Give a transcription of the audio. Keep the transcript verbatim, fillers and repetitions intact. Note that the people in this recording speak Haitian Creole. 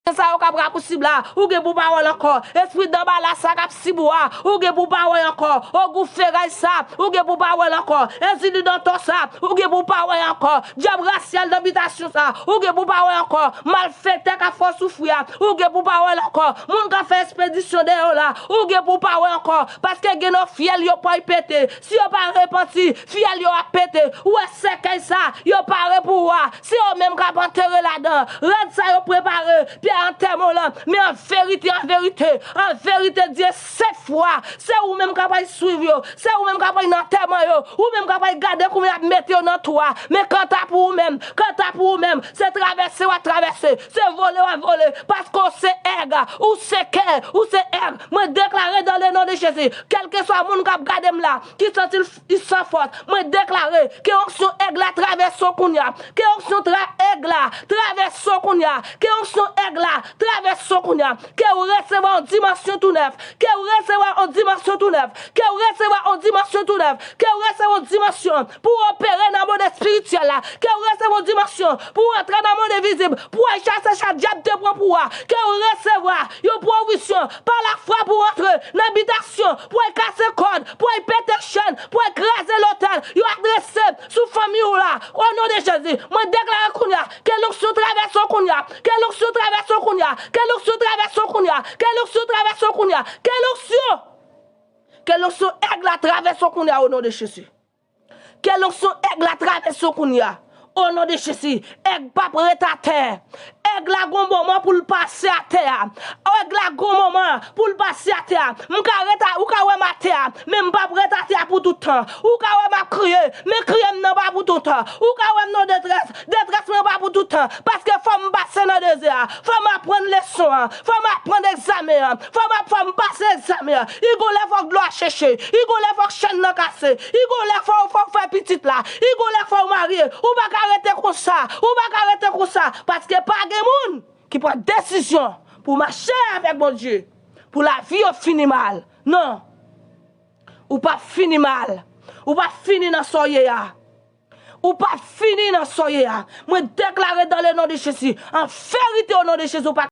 Sa yo k ap rapousib la, ou gen pou pa wè l ankò. Espri danbala sa k ap sib ou a, ou gen pou pa wè l ankò. Ogou feray sa, ou gen pou pa wè l ankò. Ezili danto sa, ou gen pou pa wè l ankò. Dyab rasyal nan bitasyon sa, ou gen pou pa wè l ankò. Malfektè k ap fè w soufri a, ou gen pou pa wè l ankò. Moun k ap fè espedisyon dèyè w la, ou gen pou pa wè l ankò. Paske gen nan fyèl yo pral pete. Si yo pa repanti, fyèl yo ap pete. Ou wè sèkèy sa, yo pare pou ou a. Se yo menm k ap antere ladan. Rad sa yo prepare, pyè antèman w lan. Men an verite, an verite, an verite, Dye sèt fwa, se ou menm k ap al swiv yo. Se ou menm k ap al nan antèman yo. Ou menm k ap al gade kouman y ap mete yo nan twou a. Men kanta pou ou menm, kanta pou ou menm, se travèse w ap travèse. Se vole w ap vole. Paske w se èg, ou se kè, ou se èg. Mwen deklare dans le nom de Jésus, kèlkeswa moun k ap gade m la, ki santi l f-, li san fòs, mwen deklare ke onksyon èg la travèse w kounye a. Ke onksyon tra-, èg la travèse w kounye a. Ke onksyon èg la travèse w kounye a. Ke w resevwa yon dimansyon tou nèf. Ke w resevwa yon dimansyon tou nèf. Ke w resevwa yon dimansyon tou nèf. Ke w resevwa yon dimansyon pou w opere nan mond espirityèl la. Ke w resevwa yon dimansyon pou w antre nan mond envizib. Pou w al chase sa dyab te pran pou ou a. Ke w resevwa yon pwovizyon pa lafwa pou w antre nan bitasyon, pou w al kase kòd, pou w al pete chèn, pou w al kraze lotèl yo adrese sou fanmi w la. O non de Jezi, mwen deklare kounye a, ke lonksyon travèse w kounye a, ke lonksyon travèse w kounye a, ke lonksyon travèse w kounye a, ke lonksyon travèse w kounye a, ke lonksyon, ke lonksyon èg la travèse w kounye a, o non de Jezi. Ke lonksyon èg la travèse w kounye a. O non de Jezi, èg p ap ret atè. Èg la gon moman pou l pase atè a. Èg la gon moman pou l pase atè a. M ka ret a, ou ka wè m atè a, men m p ap ret atè a pou tout tan. Ou ka wè m ap kriye, men kriye m nan pa pou tout tan. Ou ka wè m nan detrès, detrès mwen pa pou tout tan. Paske fò m pase nan dezè a. Fò m aprann leson an. Fò m aprann egzamen an. Fò m ap-, fò m pase egzamen an. I gon lè fòk dlo a cheche. I gon lè fòk chèn nan kase. I gon lè fò, fò w fè pitit la. I gon lè fò w marye. Ou pa ka rete konsa. Ou pa ka rete konsa. Paske pa gen moun ki pran desizyon pou mache avèk Bondye. Pou lavi yo fini mal. Non. Ou p ap fini mal. Ou p ap fini nan sa w ye a. Ou p ap fini nan sa w ye a. Mwen deklare dans le nom de Jésus. An verite, o non de Jezi, ou pa